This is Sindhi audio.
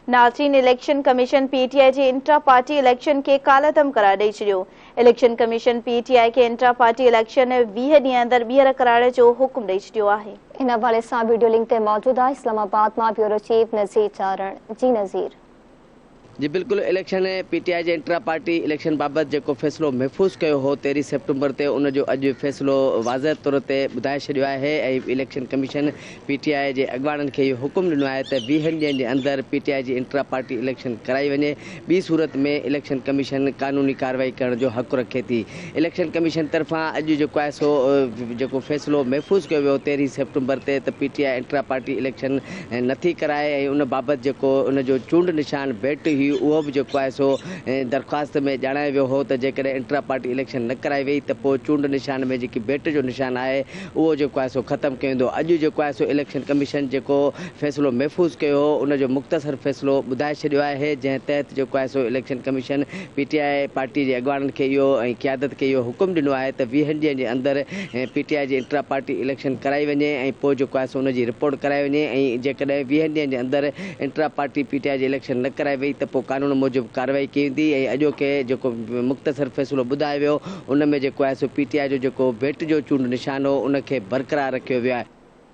ناظرين election commission P T I جي انٽرا پارٽي اليڪشن کي ڪالعدم قرار ڏئي ڇڏيو. Election commission P T I کي انٽرا پارٽي اليڪشن 20 ڏينهن اندر ٻيهر ڪرائڻ جو حڪم ڏئي ڇڏيو آهي. ان حوالي سان وڊيو لنڪ تي موجود آهي اسلام آباد مان بيورو چيف نذير چارڻ. جي نذير. جي بلڪل اليڪشن پي ٽي آء جي انٽرا پارٽي اليڪشن بابت جيڪو فيصلو محفوظ ڪيو هو 13 سيپٽمبر تي ان جو اڄ فيصلو واضح طور تي ٻڌائي ڇڏيو آهي ۽ election commission P T I جي اڳواڻن کي اهو حڪم ڏنو آهي ته ويهن ڏينهن جي اندر پي ٽي آء جي انٽرا پارٽي اليڪشن ڪرائي وڃي ٻي صورت ۾ اليڪشن ڪميشن قانوني ڪارروائي ڪرڻ جو حق رکي ٿي. اليڪشن ڪميشن طرفان اڄ جيڪو آهي سو جيڪو فيصلو محفوظ ڪيو ويو تيرهين سيپٽمبر تي ته P T I intra party election نٿي ڪرائي ۽ ان بابت جيڪو ان جو چونڊ نشان بيٽ هئي اهو به جيڪو آهي سو درخواست ۾ ڄاڻايو ويو هو ته جيڪڏهن انٽرا پارٽي اليڪشن نه ڪرائي وئي ته پوء چونڊ نشان ۾ جيڪي بيٽ جو نشان آهي اهو جيڪو آهي سو ختم ڪيو ويندو. اڄ جيڪو آهي سو اليڪشن ڪميشن جيڪو فيصلو محفوظ ڪيو هو ان جو مختصر فيصلو ٻڌائي ڇڏيو آهي جنهن تحت جيڪو آهي سو election commission P T I party جي اڳواڻن کي اهو ۽ قيادت کي اهو حڪم ڏنو آهي ته ويهن ڏينهن جي اندر پي ٽي آء جي انٽرا پارٽي اليڪشن ڪرائي وڃي ۽ پوء جيڪو آهي سو ان جي رپورٽ ڪرائي وڃي ۽ جيڪڏهن ويهن ڏينهن جي اندر انٽرا پارٽي پي ٽي آء جي اليڪشن نه ڪرائي وئي ته پوء قانون موجب ڪارروائي ڪئي ويندي ۽ اڄوڪي جيڪو مختصر فيصلو ٻڌايو ويو ان ۾ جيڪو آهي سو پي ٽي آء جو جيڪو بيٽ جو چونڊ نشان هو ان کي برقرار رکيو ويو آهي.